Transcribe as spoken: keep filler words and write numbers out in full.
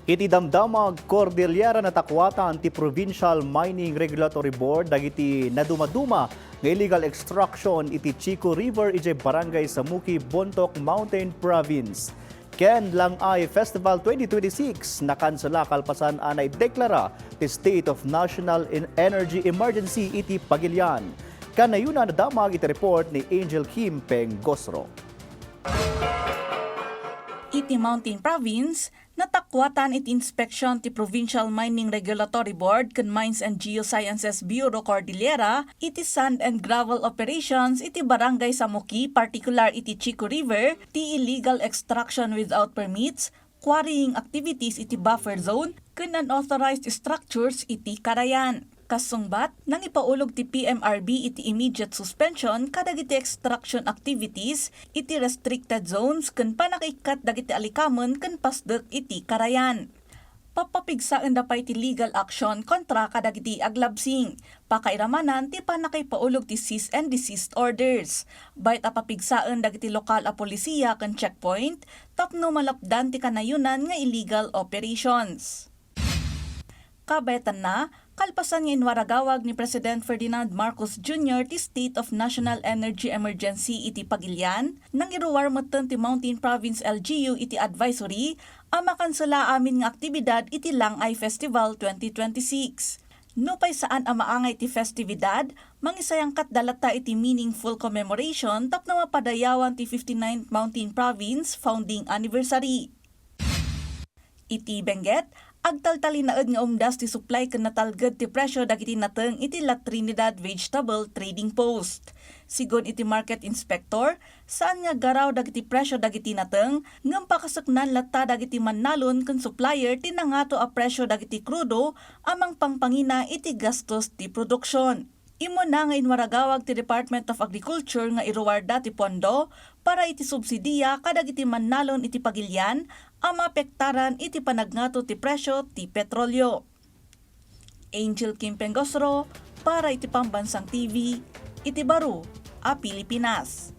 Iti damdamag Cordillera, natakuatan ti Provincial Mining Regulatory Board dagiti nadumaduma nga illegal extraction iti Chico River idiay Barangay Samuki, Bontoc Mountain Province. Ken Langay Festival twenty twenty-six nakansela kalpasan a naideklara ti State of National En-, Energy Emergency iti Pagilian. Kanayon a nadamag iti report ni Angel Kim Pengosro. Iti Mountain Province, natakuatan iti inspeksion ti Provincial Mining Regulatory Board ken Mines and Geosciences Bureau Cordillera iti sand and gravel operations iti Barangay Samuki, partikular iti Chico River, ti illegal extraction without permits, quarrying activities iti buffer zone, ken unauthorized structures iti karayan. Kasungbat, nangipaulog ti P M R B iti immediate suspension kadagiti extraction activities iti restricted zones ken pannakaikkat dagiti alikamen ken pasdek iti karayan. Pappapigsaenda pay ti legal action kontra kadagiti aglabsing, pakairamanan ti pannakaipaulog ti cease and desist orders. Bayat a papigsaen dagiti lokal a pulisiya ken checkpoint tapno malapdan ti kanayonan nga illegal operations. Kabaetanna, kalpasan nga inwaragawag ni President Ferdinand Marcos Junior ti State of National Energy Emergency iti Pagilian, nangiruar metten ti Mountain Province L G U iti advisory a makansela amin nga aktibidad iti Langay Festival twenty twenty-six. Nupay saan a maangay ti festividad, mangisayangkatda latta iti meaningful commemoration tapno mapadayawan ti fifty-ninth Mountain Province Founding Anniversary. Iti Benguet, agtaltalinaed nga umdas ti supply ken natalged ti presio dagiti nateng iti La Trinidad Vegetable Trading Post. Sigun iti market inspector, saan nga aggaraw dagiti presio dagiti nateng, ngem pakaseknan latta dagiti mannalon ken supplier ti nangato a presio dagiti krudo a mangpangpangina iti gastos ti produksion. Immuna nga inwaragawag ti Department of Agriculture nga iruarda ti pondo para iti subsidia kadagiti mannalon iti Pagilian a maapektaran iti panagngato ti presio ti petrolio. Angel Kim Pengosro para iti Pambansang T V iti baro a Pilipinas.